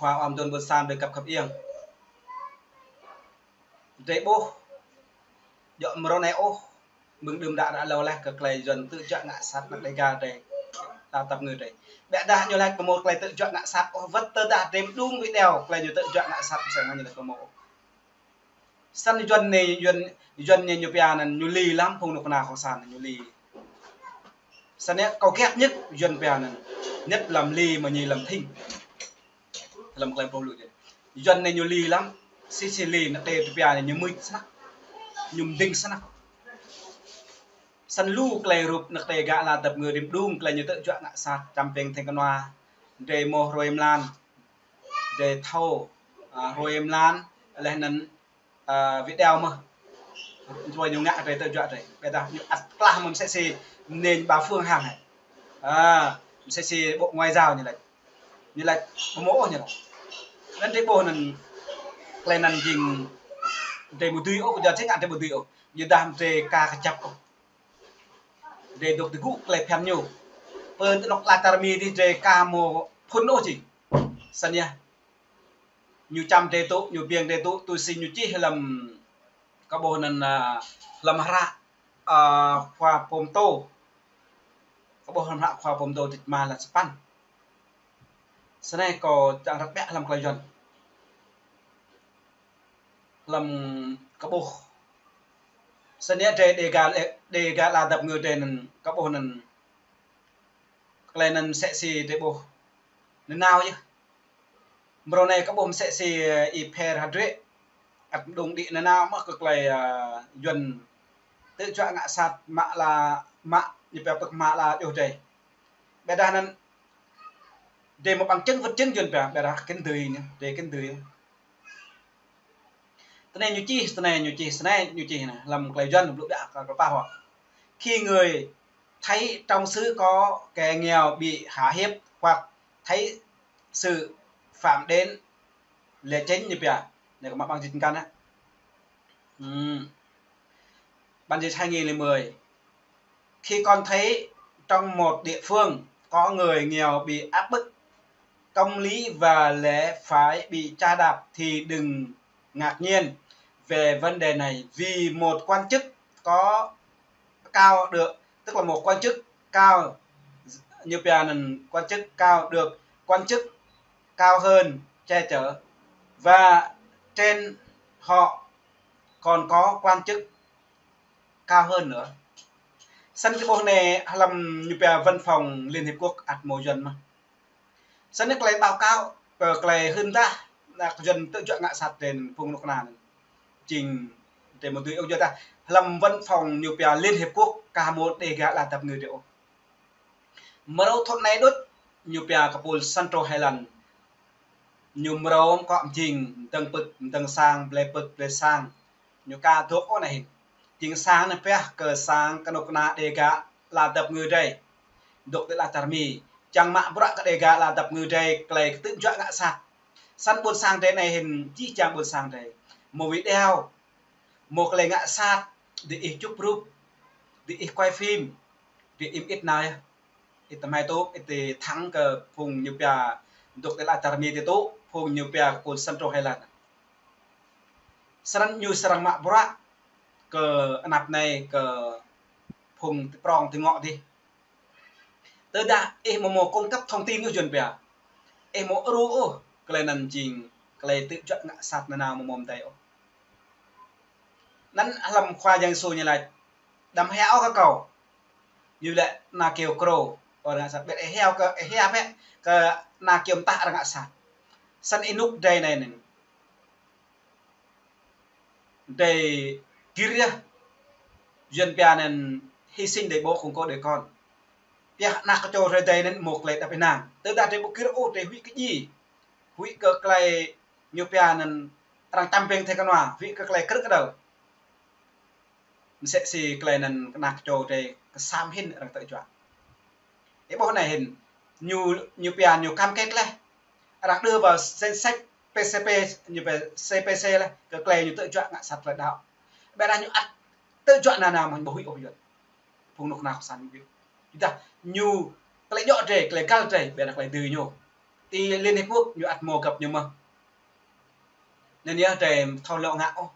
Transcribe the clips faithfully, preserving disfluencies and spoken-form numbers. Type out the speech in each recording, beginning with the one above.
Khua ƀing dôn ƀôn sang ƀing găp khăp iêng. Drei ƀuh, djŏ mrô anai ôh, mơ̆ng đưm đă ră lâo laih kơ klei Yuăn tơjuă ngă sat ană Đêga drei, ta tăp ngư drei. Ƀiădah ñu laĭ pơmô klei tơjuă ngă sat ôh, wơ̆t tơdah drei mđung video klei ñu tơjuă ngă sat, msĕ anăn ñu laĭ pơmô ôh. Snăn Yuăn anei, Yuăn, Yuăn anei ñu pia anăn ñu lĭ lăm phung knŭk kna cộng sản ñu lĭ. Snăn anei kâo ghét nhất Yuăn pia anăn, nhất là lĭ mơ̆ ñu lăm thinh. Lăm klei pô lu Yuăn anei ñu lĭ lăm, sĭt sĭt lĭ ană Đê pia anei ñu mưč snăk, ñu mđing snăk. Snăn lu klei rup ană Đêga ala tăp ngư drei mđung klei ñu tơjuă ngă sat čăm ping thĕng kơnua, drei mơ̆ hrơi mlan, drei thâo, a, hrơi mlan, laih anăn, a, video mơ̆. Hrơi ñu ngă drei tơjuă drei. Ƀiădah ñu ăt klah mơ̆ msĕ si mnêñ ba phương hăng hĕ. A, msĕ si Bộ Ngoại giao ñu laĭ. Ñu laĭ pơmô ôh ñu laĭ. Anăn drei ƀuh anăn klei anăn jing drei mơ̆ dưi ôh, kơ jăk jing drei mơ̆ dưi ôh. Ñu dah drei ka kơjăp ôh. Drei dôk tơgŭ klei phiăn ñu. Pơ tơnŏk ala tăp ngư dih drei ka mơ̆ phŭn ôh jing. Snăn yơh. Ñu čăm drei tŭ, ñu biêng drei tŭ, tui si ñu čih lăm kơ ƀuh anăn, a, lăm hră, a, Khua Pôm Tô. Kơ ƀuh lăm hră Khua Pôm Tô dĭt ma lăn sapăn. Snăn anei kâo čang răk ƀiă lăm klei Yuăn. Lăm kơ ƀuh. Snăn anei drei Đêga, Đêga ala tăp ngư drei anăn kơ ƀuh anăn klei anăn msĕ si drei ƀuh nanao yơh. Mrô anei kơ ƀuh msĕ si Y Pher H'Drêk. Ăt mđung đĭ nanao mơ̆ kơ klei, a, Yuăn tơjuă ngă sat mă ala, mă ñu pia pơ̆k mă ala djuh drei. Ƀiădah anăn drei mơ̆ bằng chứng vật chứng Yuăn pia, ƀiădah kĭn dưi ñu, drei kĭn dưi. Snăn anei ñu čih, snăn anei ñu čih, snăn anei ñu čih anei, lăm klei Yuăn blŭ ƀiă kơ kơ pah wă. Khi người thấy trong xứ có kẻ nghèo bị hạ hiếp hoặc thấy sự phạm đến là chính ñu pia. Anei kơ mă ƀăng jĭt kăn á. Ừm. Bản dịch hai nghìn lẻ mười. Khi con thấy trong một địa phương có người nghèo bị áp bức, công lý và lẽ phải bị chà đạp thì đừng ngạc nhiên về vấn đề này, vì một quan chức có cao được, tức là một quan chức cao, như pia anăn quan chức cao được quan chức cao hơn che chở, và trên họ còn có quan chức cao hơn nữa. Snăn kơ ƀuh anei hlăm ñu pia văn phòng Liên Hiệp Quốc ăt mơ̆ Yuăn mơh. Snăn anei klei báo cáo kơ klei hưn dah, ană Yuăn tơjuă ngă sat drei anăn phung knŭk kna anăn. Jing drei mơ̆ dưi ôh, yua dah hlăm văn phòng ñu pia Liên Hiệp Quốc ka mơ̆ Đêga ala tăp ngư drei ôh. Mrâo thŭn anei đôč, ñu pia kơ pul Central Highland. Ñu mrâo mkŏ mjing, mdơ̆ng pơ̆k, mdơ̆ng sang, blei pơ̆k, blei sang. Ñu ka dôk ôh anei hĭn. Jing sang anei pioh kơ sang knŭk kna Đêga ala tăp ngư drei. Dôk ti ala tăp ngư. Čang mă bruă kơ Đêga ala tăp ngư drei, klei kơ tơjuă ngă sat. Snăn ƀuôn sang drei anei hĭn, jih jang ƀuôn sang drei. Mơ̆ video, mơ̆ klei ngă sat, diih chụp rup, diih quay phim, diih im ĭt nao yơh. Ih tơmai tŭ, ih tơthăng kơ phung ñu pia dôk ti ala tăp ngư ti tŭ, phung ñu pia kơ pul Central Highland. Snăn ñu srăng mă bruă kơ anăp anei kơ phung ti prŏng ti ngŏ dih. Tơdah ih mơ̆ mơ̆ cung cấp thông tin ôh Yuăn pia. Ih mơ̆ ru ôh klei anăn jing klei tơjuă ngă sat nanao mơ̆ mơ̆ mdei ôh. Anăn hlăm Khua Yang Yêsu ñu laĭ, đăm hia ôh kơ kâo. Ñu laĭ ană kiêu krô arăng ngă sat, ƀiădah ih hia kơ, ih hia bĕ kơ ană kiêu mtah arăng ngă sat. Snăn ênuk drei anei anăn. Drei gĭr yơh. Yuăn pia anăn hy sinh để bố không có đứa con. Pioh ană kơ čô drei anăn mơ̆ klei êđăp ênang. Tơdah drei ƀu gĭr ôh drei huĭ kơ djai. Huĭ kơ klei ñu pia anăn arăng čăm ping thĕng kơnua, huĭ kơ klei krư̆ kơđăl. Msĕ si klei anăn kơ ană kơ čô drei kơ sa mhĭn arăng tơjuă. Ih ƀuh anei hĭn, ñu, ñu pia ñu cam kết laih. Arăng đưa vào danh sách P C P, ñu pia C P C laih, kơ klei ñu tơjuă ngă sat klei đăo. Ƀiădah ñu ăt tơjuă nanao mơ̆ ƀu huĭ ôh Yuăn. Phung knŭk kna cộng sản ñu. Ƀiădah ñu klei djŏ drei, klei găl drei, ƀiădah klei dưi ñu. ti Liên Hiệp Quốc ñu ăt mơ̆ găp ñu mơ̆n. Anŭn yơh drei thâo lŏ ngă ôh.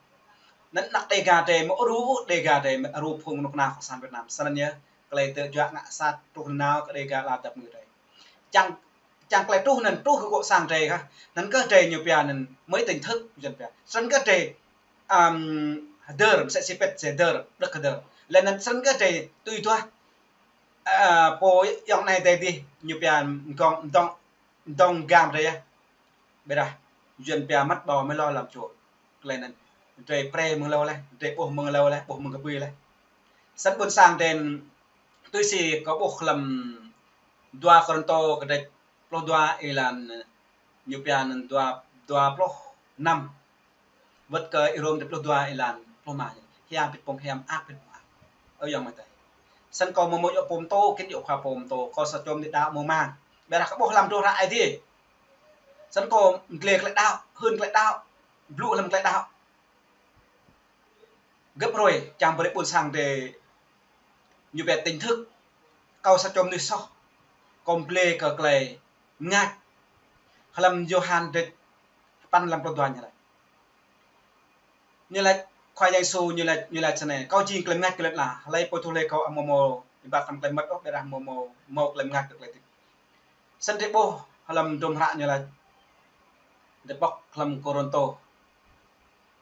Anŭn anăk Đêga drei mơ̆ ru, Đêga drei mơ̆ ru phung kơnuk kơna cộng sản Việt Nam. Snăn yơh, tơlơi tơjuă ngă sat truh nanao kơ Đêga ala dăp ngư drei. Čang, čang tơlơi truh anŭn truh kơ cộng sản drei kah. Anŭn kơ drei ñu pia anŭn mơ̆ tỉnh thức, yuăn pia. Snăn kơ drei, ăm, hơdơr, msĕ si pĕt si hơdơr, đŏk hơdơr. Lĕ anŭn snăn kơ drei tui duah, a, pô ayŏng anai adih, ñu pia mdơ̆ng, mdơ̆ng, mdơ̆ng gam drei yơh. Ƀiădah, yuăn pia măt ƀâo mơ̆ lŏ lăm čô. Tơlơi anŭn, drei pre mơ̆ng hlâo leh, drei ƀuh mơ̆ng hlâo leh, ƀuh mơ̆ng kơpui leh. Snăn ƀuôn sang drei tui si kâo ƀuh hlăm dua Kôrintô kơdrêč pluh dua êlan ñu pia anŭn dua, dua pluh năm. Wơ̆t kơ Y-Rôm kơdrêč pluh dua êlan pluh rơma. Hiam pĭt pŏng hiam, ak pĭt pŏng ak. Ơ ayŏng amai adơi. Snăn kâo mơ̆ mơ̆ yua pô pơtô, kĭn yua khua pô pơtô, kâo sa čô amĭ đaŏ mơ̆ mơ̆ng. Ƀiădah kâo ƀuh hlăm hơdrôm hră Aê Diê. Snăn kâo mdlê tơlơi đaŏ, hưn tơlơi đaŏ, blŭ hlăm tơlơi đaŏ. Găp hruê, čang brơi ƀuôn sang drei ñu pia tỉnh thức, kâo sa čô mơnuih soh, kâo mdlê kơ tơlơi mơngač. Hlăm Yôhan kơdrêč sapăn êlan pluh dua ñu laĭ. Ñu laĭ, Khua Yang Yêsu ñu laĭ, ñu laĭ snei, kâo jing tơlơi mơngač kơ lŏn ala, hlơi pô tui hlue kâo amâo mâo êbat hlăm tơlơi mơmŏt ôh, ƀiădah mâo, mâo, mâo tơlơi mơngač kơ tơlơi hơdip. Snăn drei ƀuh hlăm hơdrôm hră ñu laĭ. Drei pŏk hlăm Kôrintô.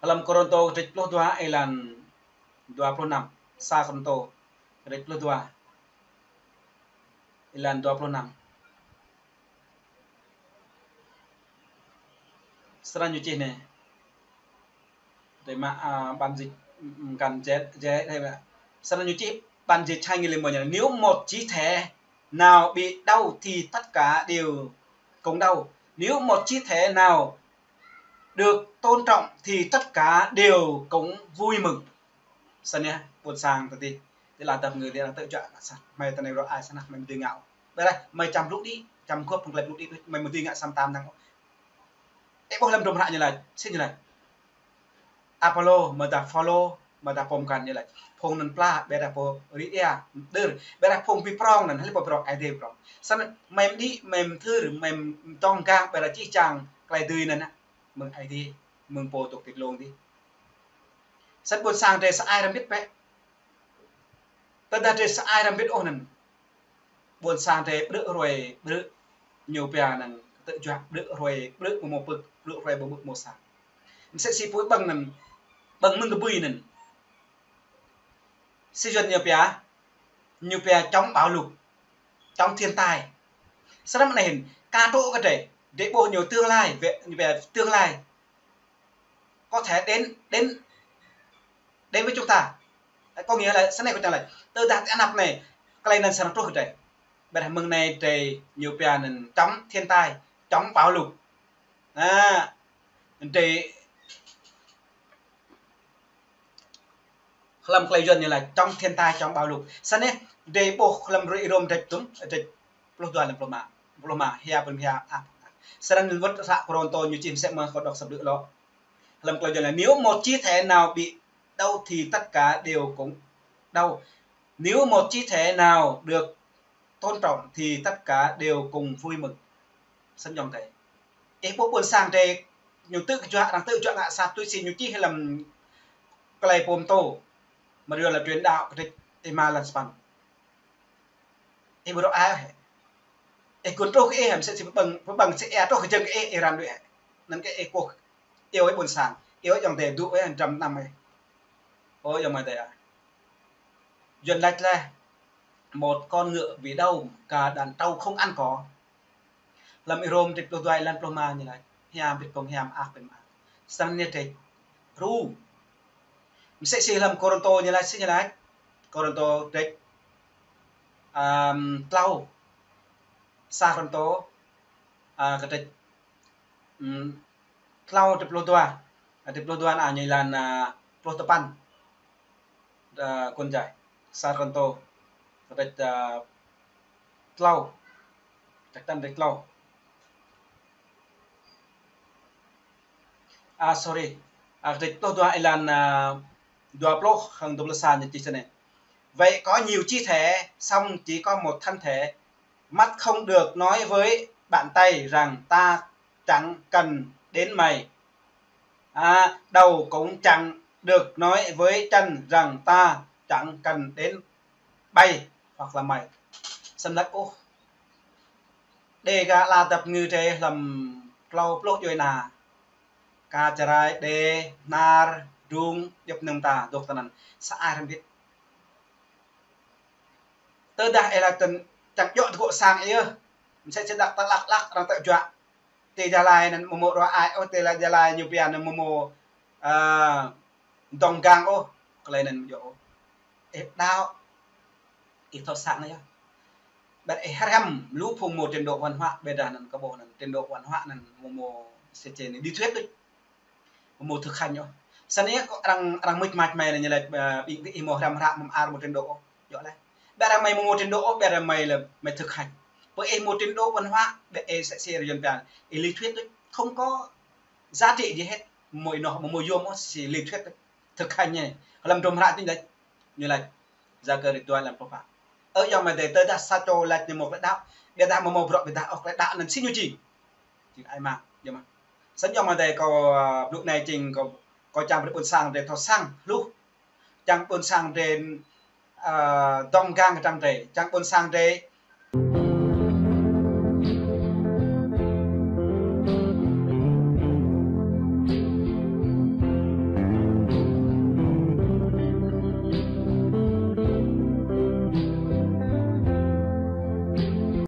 Hlăm Kôrintô kơdrêč pluh dua êlan dua pluh năm. Sa Kôrintô kơdrêč pluh dua êlan dua pluh năm. Snăn ñu čih anai. Drei mă, a, bản dịch, ưm, ưm, găn jĕ, jĕ anai mă. Snăn ñu čih bản dịch hai nghìn lẻ mười ñu laĭ: Nếu một肢thể nào bị đau thì tất cả đều cũng đau. Nếu một肢thể nào được tôn trọng thì tất cả đều cũng vui mừng. Snăn yơh, ƀuôn sang tơdơi. Tơlơi dăp ngư tơlơi tơjuă ngă sat. Mơi tơnai rŏ ai snăk mơi mơdơi ngă. Ƀiădah, mơi čăm blŭ đĭ, čăm gŏp hăng tơlơi blŭ đĭ, mơi mơdơi ngă sat tam năng. Ih ƀuh hlăm hơdrôm hră ñu laĭ, si ñu laĭ. Apôlô, mơ̆ dah Phôlô, mơ̆ dah pô mkăn ñu laĭ. Phung anŭn pla, ƀiădah pô rĭ ia, đơr, ƀiădah phung bi prŏng anŭn, hlơi pô prŏng, Aê Diê prŏng. Snăn, mơi mơdĭ, mơi mơthưr, mơi mtŏng gang, ƀiădah čih čang, tơlơi dưi anŭn, mơ̆ng Aê Diê, mơ̆ng pô dôk ti glông dih. Snăn ƀuôn sang drei sa ai răm bĭt bĕ. Tơdah drei sa ai răm bĭt ôh anŭn. Ƀuôn sang drei ƀrư̆ hruê ƀrư̆ ñu pia anŭn tơjuă ƀrư̆ hruê ƀrư̆ mơ̆ mâo pơ̆k, ƀrư̆ hruê ƀu mâo pơ̆k mâo sang. Msĕ si pui ƀơ̆ng anŭn, ƀơ̆ng mơ̆ng kơbui anŭn. Si yuăn ñu pia, ñu pia chống bão lụt, chống thiên tai. Snăn anai hĭn, ka truh kơ drei, drei ƀuh ñu tương lai, wĕ, ñu pia tương lai. Có thể đến, đến, đến với chúng ta. Có nghĩa là, snei kâo čang laĭ, tơdah ti anăp anai, tơlơi anŭn srăng truh kơ drei. Ƀiădah mơ̆ng anai drei ñu pia anŭn chống thiên tai, chống bão lụt. A, drei hlăm tơlơi yuăn ñu laĭ chống thiên tai, chống bão lụt. Snăn yơh, drei ƀuh hlăm Y-Rôm kơdrêč dŭm, kơdrêč pluh dua êlan pluh rơma, pluh rơma, hia pơ̆n hia, a. Snăn anŭn wơ̆t hră Kôrintô ñu čih msĕ mơ̆ kâo đŏk sa blư̆ lŏ. Hlăm tơlơi yuăn laĭ, nếu một肢thể nào bị đau thì tất cả đều cũng đau. Nếu một肢thể nào được tôn trọng thì tất cả đều cùng vui mừng. Snăn ayŏng adơi. Ih ƀuh ƀuôn sang drei ñu tơjuă, arăng tơjuă ngă sat tui si ñu čih hlăm tơlơi pô pơtô. Mơ̆ yuăn laĭ truyền đạo kơdrêč êma êlan sapăn. Ih ƀu rŏ ai ôh hĕ. Ih gun truh kơ ih, msĕ si pơƀơ̆ng, pơƀơ̆ng si ia truh kơ jơ̆ng kơ ih, ih răm đuaĭ hĕ. Anŭn kơ ih kơkuh, iâu ih ƀuôn sang, iâu ih ayŏng adơi dŏ ih, dram năm ih. Ơ ayŏng amai adơi ah. Yuăn laĭ leh, một con ngựa bị đau cả đàn trâu không ăn cỏ. Hlăm Y-Rôm kơdrêč pluh dua êlan pluh rơma ñu laĭ, hiam pĭt pŏng hiam, ak pĭt pŏng ak. Snăn ñu drei ru. Msĕ si hlăm Kôrintô ñu laĭ, si ñu laĭ. Kôrintô kơdrêč, ăm, tlâo. Sa Kôrintô, a, kơdrêč, ưm, tlâo kơdrêč pluh dua. Kơdrêč pluh dua anai ñu êlan, a, pluh tơpăn. A, kơ jai. Sa Kôrintô kơdrêč, a, tlâo. Kơdrêč tăn kơdrêč tlâo. A, sorry. A, kơdrêč pluh dua êlan, a, dua pluh hăng dua pluh sa ñu čih snei. Vậy có nhiều肢thể, song chỉ có một thân thể. Mắt không được nói với bàn tay rằng ta chẳng cần đến mày. À, đầu cũng chẳng được nói với chân rằng ta chẳng cần đến bay hoặc là mày. Samlăk ôh. Đe ga la dăp ngư tre hlăm klâo pluh djuai ana. Ka Jrai, Đê, Hnar, Drung, djŏp anŭn ta, dŏ tơnăn. Sa ai hrăm bit. Tơdah ih laĭ tơ̆n čang djŏ tơgŭ sang ih yơh. Msĕ si đăk ta lăk lăk arăng tơ̆ juă. Tơl jơlai anŭn mơmŏ ruă ai ôh, tơl jơlai ñu pia anŭn mơmŏ, ơ, dŏng gang ôh, tơlơi anŭn djŏ ôh. Ih đaŏ, ih thâo sang yơh. Ƀĕ ih hrăm lu phung mơmŏ trình độ văn hóa, ƀĕ dah anŭn kơ ƀuh anŭn trình độ văn hóa anŭn mơmŏ sĕ čê anai lý thuyết đôč. Mơ̆ mơ̆ thực hành ôh. Săn ih kơ arăng, arăng mŭt mač mơi anai ñu laĭ, ơ, ƀing, ƀing ih mơ̆ hrăm hră mơ̆ mơar mơ̆ trình độ ôh. Djŏ laih. Ƀĕ arăng mơi mơ̆ trình độ ôh, ƀĕ arăng mơi lĕ mơi thực hành. Pơ ih mơ̆ trình độ văn hóa, ƀĕ ih sĕ sĕ rơyun pian. Ih lý thuyết đôč. Không có giá trị gì hết. Mơ̆ ih noh, mơ̆ mơ̆ yôm ôh, sĭ lý thuyết đôč. Thực hành anai. Hlăm hrŏm hră tĭng đôč. Ñu laĭ, Jaga ritual hlăm pơpă. Ơ, yua mơ̆ dêh tơdah sa čô laĭ ñu mơ̆ tơlơi đaŏ. Ƀĕ dah mơ̆ mơ̆ bruă, ƀĕ dah ôh tơlơi đaŏ anŭn sĭ ñu jing. Jing ai mă, yua mơ̆. Săn yua mơ̆ dêh kâo, ơ, blŭ anai jing kâo, kâo čang brơi ƀôn sang drơi thâo sang hluh. Čang ƀôn sang drơi, ơ, dŏng gang kơtang drơi. Čang ƀôn sang drơi